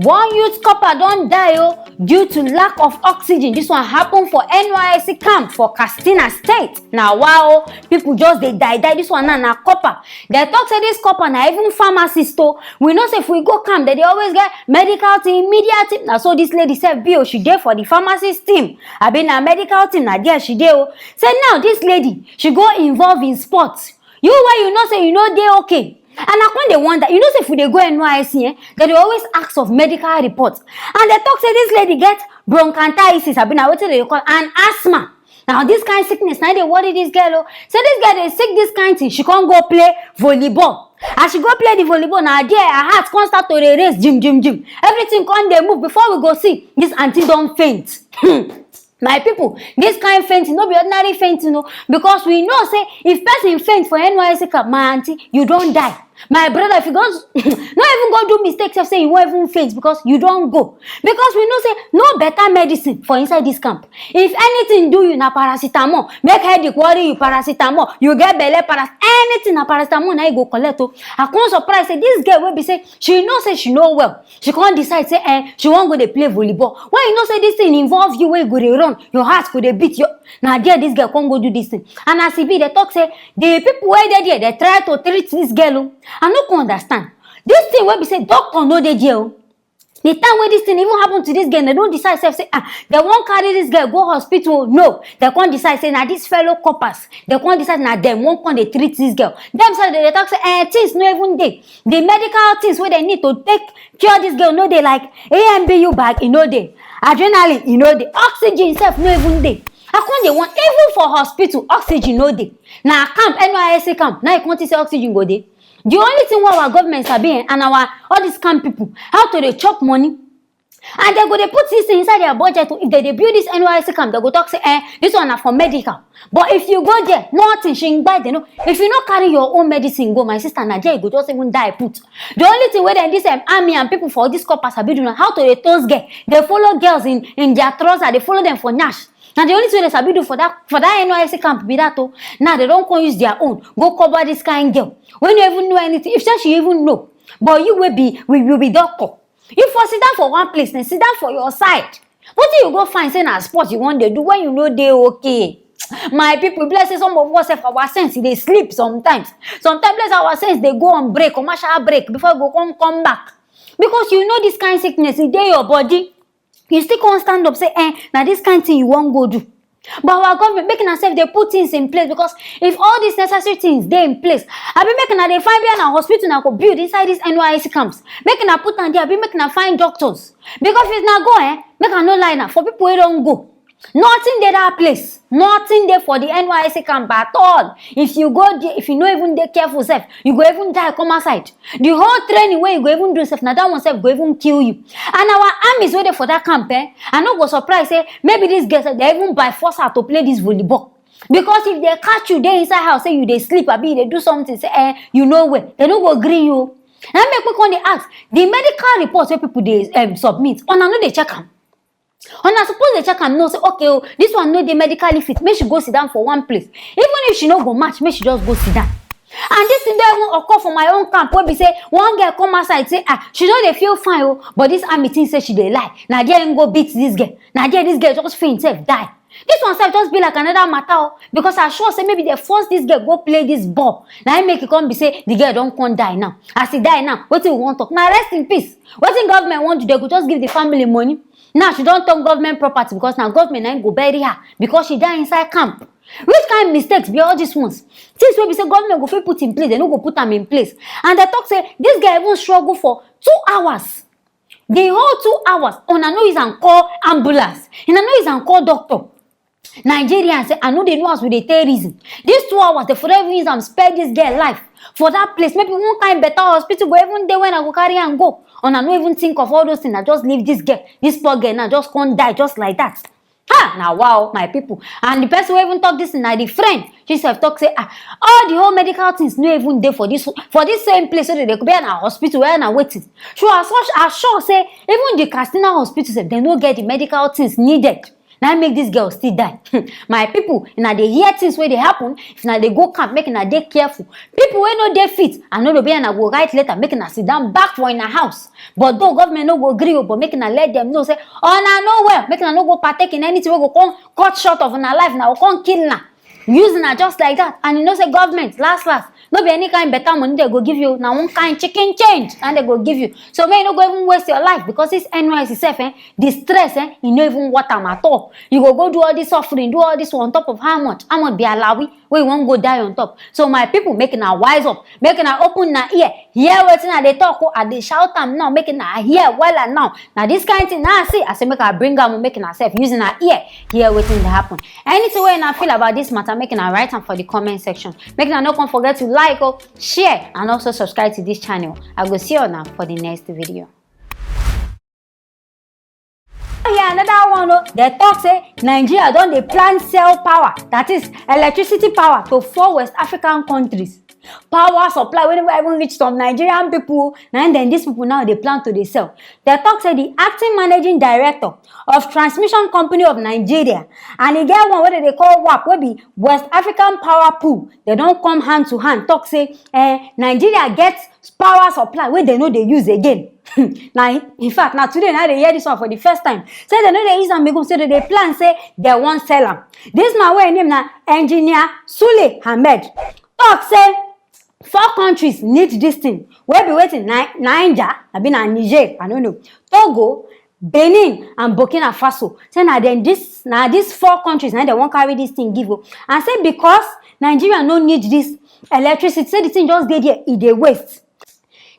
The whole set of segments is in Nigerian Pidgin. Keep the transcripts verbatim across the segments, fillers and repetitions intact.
One youth copper don die o due to lack of oxygen. This one happen for N Y S C camp for Katsina State. Na wa o, people just dey die die. This one na na copper. Dem talk say this copper na even pharmacist o. We know say if we go camp, dem dey always get medical team, media team. Na so this lady sef be o. She dey for the pharmacist team. Abi na medical team, na there she dey o. Say now this lady, she go involve in sports. You wey you know say you no dey okay. And I come dey wonder, you know say if we dey go N Y S C, eh, dem dey always ask of medical report. And dem talk say this lady get bronchitis, abi na wetin dem dey call, and asthma. Now this kind sickness na dey worry this girl o. Say this girl dey sick this kind thing, she come go play volleyball. As she go play the volleyball, na there her heart come start to dey race, jim jim jim. Everything come dey move. Before we go see, this aunty don faint. Hmm. My people, this kind fainting no be ordinary fainting o, because we know say if person faint for N Y S C camp, my aunty, you don die. My brother, if you go, no even go do mistake sef say you wan even faint, because you don go. Because we know say no better medicine for inside this camp. If anything do you, na paracetamol. Make headache worry you, paracetamol. You get belle, paras anything na paracetamol na you go collect o. I come surprise say this girl wey be say she know say she no well, she come decide say, eh, she wan go dey play volleyball. When you know say this thing involve you, wey you go dey run, your heart go dey beat, your, na there this girl come go do this thing. And as e be, dem talk say the people wey dey there, dem try to treat this girl o. I no come understand. This thing wey be say doctor no dey there o. The time wey this thing even happen to this girl, dem don decide sef say, ah, dem wan carry this girl go hospital. No, dem come decide say na this fellow coppers. Dem come decide na dem wan come dey treat this girl. Dem sef dem dey talk say, eh, things no even dey. The medical things wey dem need to take cure this girl no dey, like A M B U bag, e no dey. Adrenaline, e no dey. Oxygen sef no even dey. I come dey wonder, even for hospital, oxygen no dey. Na camp, N Y S C camp, now you come think say oxygen go dey? The only thing wey our government sabi, eh, and our, all these camp people, how to dey chop money. And dem go dey put this thing inside their budget o. If dem dey build this N Y S C camp, dem go talk say, eh, this one na for medical. But if you go there, nothing, shingbai, dem no. If you no carry your own medicine go, my sister, na there you go just even die put. The only thing wey dem, this, um, army and people for this corps sabi do na how to dey toast girl. Dey follow girls in, in their trouser, dey follow them for nyash. Na the only thing wey dem sabi do for that, for that N Y S C camp be that o. Now dem don come use their own go cover this kind girl wey no even know anything. If say she even know, but you wey be, we, you be doctor, you for sit down for one place, then sit down for your side. Wetin you go find say na sport you wan dey do when you no dey okay? My people, bless say some of us sef, our sense e dey sleep sometimes. Sometimes bless our sense dey go on break, commercial break, before e go come, come back. Because you know this kind sickness, e dey your body. You still come stand up say, eh, na this kind thing you wan go do. But our government, make una sef dey put things in place, because if all these necessary things dey in place, abi make una dey find where na hospital una go build inside these N Y S C camps. Make una put am there, abi make una find doctors. Because if una go, eh, make I no lie now, for people wey don go, nothing dey that place. Nothing dey for the N Y S C camp at all. If you go there, if you no even dey careful sef, you go even die come outside. The whole training wey you go even do sef, na that one sef go even kill you. And our armies wey dey for that camp, eh, I no go surprise say maybe this girl sef, dem even by force her to play this volleyball. Because if dem catch you dey inside house, say you dey sleep, abi you dey do something, say, eh, you no well, dem no go gree you. Na make we come dey ask, the medical report wey people dey, um, submit, una no dey check am? Una suppose dey check am, know say, okay o, this one no dey medically fit, make she go sit down for one place. Even if she no go match, make she just go sit down. And this thing don even occur for my own camp, wey be say one girl come outside say, ah, she no dey feel fine o, but this army think say she dey lie. Na there im go beat this girl. Na there this girl just faint sef die. This one sef just be like another matter o, because I sure say maybe dem force this girl go play this ball. Na im make e come be say the girl don come die now. As e die now, wetin we wan talk? Na rest in peace. Wetin government wan do? Dem go just give the family money. Now she don turn government property, because na government na im go bury her, because she die inside camp. Which kind mistakes be all these ones? Things wey be say government go fit put in place, dem no go put am in place. And dem talk say this girl even struggle for two hours. The whole two hours, una no use am call ambulance, una no use am call doctor. Nigerians say, I no dey know as we dey take reason. These two hours, dem for don even use am spare this girl life for that place. Maybe one kind better hospital go even dey when I go carry am go. Una no even think of all those things. I just leave this girl, this poor girl now, just come die just like that. Ha! Na wow, my people. And the person wey even talk this thing na the friend. She sef talk say, ah, all the whole medical things no even dey for this, for this same place wey dem dey, be na hospital, where na wetin. So I sure, I sure say even the Katsina hospital sef, dem no get the medical things needed. Na im make this girl still die. My people, una dey hear things wey dey happen, if una dey go camp, make una dey careful. People wey no dey fit, I no know, be una go write letter, make una sit down back for una house. But though government no go gree o, but make una let them know say una no well, make una no go partake in anything wey go come cut short of una life, una go come kill una. Use una just like that, and you know say government, last last, no be any kind better money they go give you, na one kind chicken change and they go give you. So make you no go even waste your life, because this N Y S C sef, eh, the stress, eh, e no even worth am at all. You go go do all this suffering, do all this one on top of how much? How much be alawi wey you wan go die on top? So my people, make una wise up, make una open una ear, hear wetin I dey talk o. I dey shout am now, make una hear wella now. Na this kind thing now, see, I say make I bring am o, make una sef use una ear, hear wetin dey happen. Anything wey una feel about this matter, make una write am for the comment section. Make una no come forget to like o, share, and also subscribe to this channel. I go see una for the next video. Here another one o. They talk say Nigeria don dey plan sell power, that is electricity power, to four West African countries. Power supply wey never even reach some Nigerian people, na im dem, these people now dey plan to dey sell. They talk say the acting managing director of Transmission Company of Nigeria, and e get one wey dem dey call wap, wey be West African Power Pool, they don come hand to hand talk say, eh, Nigeria get power supply wey dem no dey use again. Na, in fact, na today na I dey hear this one for the first time. Say dem no dey use am again, say dem dey plan say dem wan sell am. This man wey im name na Engineer Sule Ahmed talk say four countries need this thing, wey be wetin? Ni-, Niger, abi na Niger, I no know, Togo, Benin and Burkina Faso. Say na dem this, na these four countries na dem wan carry this thing give o. And say because Nigeria no need this electricity, say the thing just dey there, e dey waste.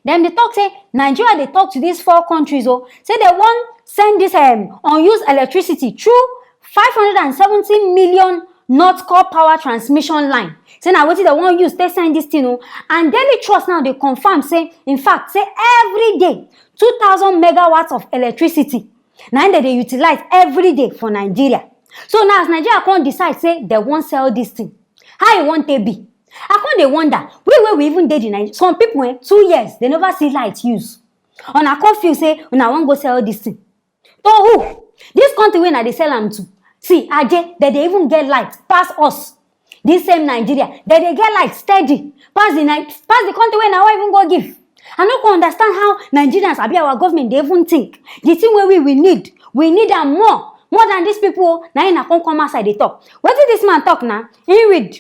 Dem dey talk say Nigeria dey talk to these four countries o, say dem wan send this, um, unused electricity through five hundred and seventy million North Core Power Transmission Line. Say na wetin dem wan use take send this thing o. And Daily Trust now dey confirm say, in fact, say every day, two thousand megawatts of electricity na im dem dey utilize every day for Nigeria. So now, as Nigeria come decide say dem wan sell this thing, how e wan take be? I come dey wonder, we wey we even dey the Nigeria, some people, eh, two years, they never see light use. Una come feel say una wan go sell this thing. To who? This country wey una dey sell am to, see, Aje, dem dey even get light pass us. This same Nigeria, dem dey get light steady pass the Ni-, pass the country wey una wan even go give. I no come understand how Nigerians, abi our government, dey even think. The thing wey we, we need, we need am more, more than these people o. Na im una come come outside dey talk. Wetin this man talk na? He read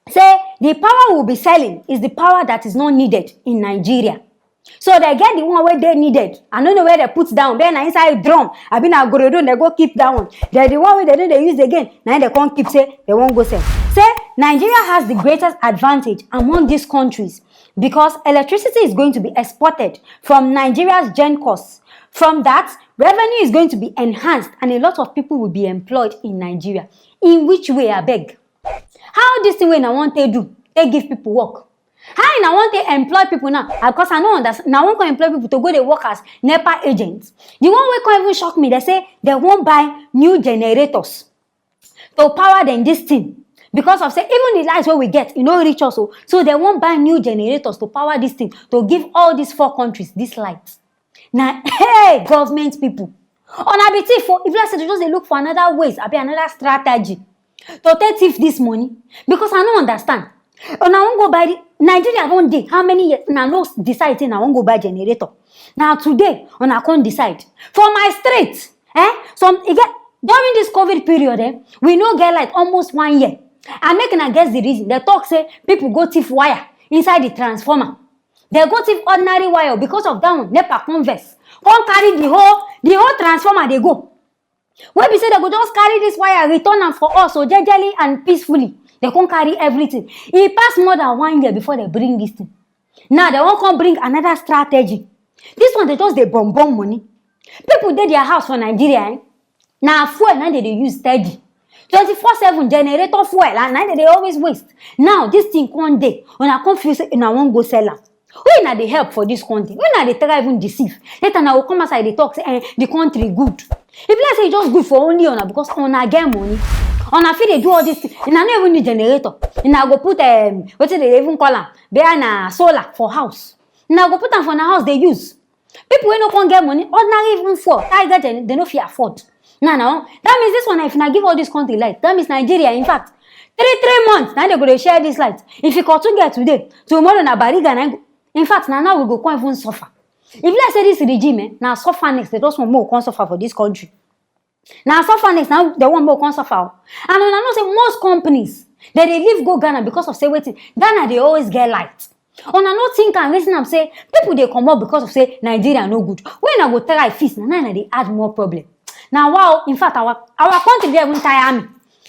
say the power we'll be selling is the power that is not needed in Nigeria. So they get the one wey dey needed. I no know where they put down. Be na inside drum, abi na gorodo they go keep that one. They, the one wey they no dey use again, na im they come keep say they wan go sell. Say Nigeria has the greatest advantage among these countries because electricity is going to be exported from Nigeria's GenCos. From that, revenue is going to be enhanced and a lot of people will be employed in Nigeria. In which way, abeg? How this thing wey una wan take do, take give people work? How una wan take employ people now? Ah, 'cause I no understand. Una wan come employ people to go dey work as NEPA agents. The one wey come even shock me, they say they wan buy new generators to power them this thing. Because of say, even the lights wey we get, e no reach us o. So they wan buy new generators to power this thing, to give all these four countries this light. Na, hey, government people, una be thief o. If you say to just dey look for another ways, abi another strategy to take thief this money, because I no understand. Una wan go buy the, Nigeria don dey how many years? Una no decide say una wan go buy generator. Na today una come decide. For my street, eh, some, e get, during this COVID period, eh, we no get light almost one year. And make una guess the reason. They talk say people go thief wire inside the transformer. They go thief ordinary wire. Because of that one, NEPA come vex, come carry the whole, the whole transformer dey go. Wey be say they go just carry this wire, return am for us, so jejely and peacefully. They come carry everything. E pass more than one year before they bring this thing. Now they wan come bring another strategy. This one, they just dey bomb bomb money. People dey their house for Nigeria, eh? Na fuel na dem dey use steady. Twenty-four seven generator fuel, and na dem dey always waste. Now, this thing come dey, una come feel say una wan go sell am. Who una dey help for this country? Who una dey try even deceive? Later, una go come outside dey talk say, eh, the country good. E be like say e just good for only una because una get money. Una fit dey do all this thing. Una no even need generator. Una go put, um, wetin dem dey even call am? Be na solar for house. Una go put am for una house dey use. People wey no come get money, ordinary even fuel, Tiger gen, they no fit afford. Now, now, that means this one, if na give all this country light, that means Nigeria, in fact, three, three months, now they go to share this light. If you continue get today, tomorrow na Bariga, na go. In fact, now, now we go come even suffer. If let's say this regime, eh, now suffer next, they just want more come suffer for this country. Now suffer next, now they want more come suffer. And I know say most companies, they, they leave go Ghana because of say wetin, Ghana they always get light. Una no think and reason am say people dey comot because of say Nigeria no good. When I go try fix, na na dey add more problem. Na wow, in fact, our our country dey even tire me.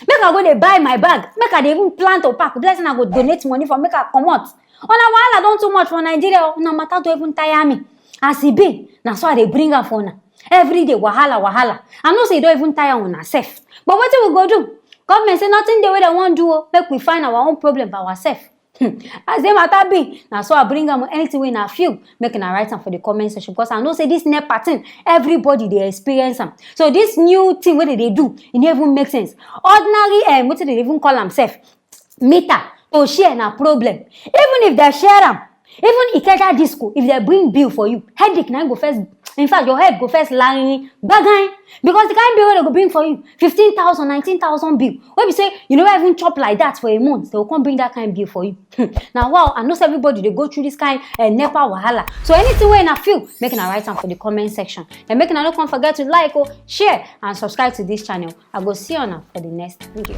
Make I go dey buy my bag, make I dey even plan to pack. Blessing I go donate money for make I comot. Una wahala don too much for Nigeria o. Una matter don even tire me. As e be, na so I dey bring am for una. Every day wahala wahala. I know say e don even tire una sef. But wetin we go do? Government say nothing dey wey dem wan do o. Make we find our own problem by ourselves. Hmm. As the matter be, na so I bring am. Anything wey na feel, make una write am for the comment section, because I know say this NEPA thing, everybody dey experience am. So this new thing wey they dey do, e no even make sense. Ordinary, um, wetin they even call am sef, meter to share na problem. Even if they share am, even Ikeja Disco, if they bring bill for you, headache na go first. In fact, your head go first lying gbagain, because the kind bill wey they go bring for you, fifteen thousand, nineteen thousand bill, wey be say you never even chop like that for a month, they go come bring that kind bill for you. Now, wow, I know say everybody dey go through this kind uh, NEPA wahala. So anything wey na feel, make una write am for the comment section. And make una no come forget to like, oh, share, and subscribe to this channel. I go see you now for the next video.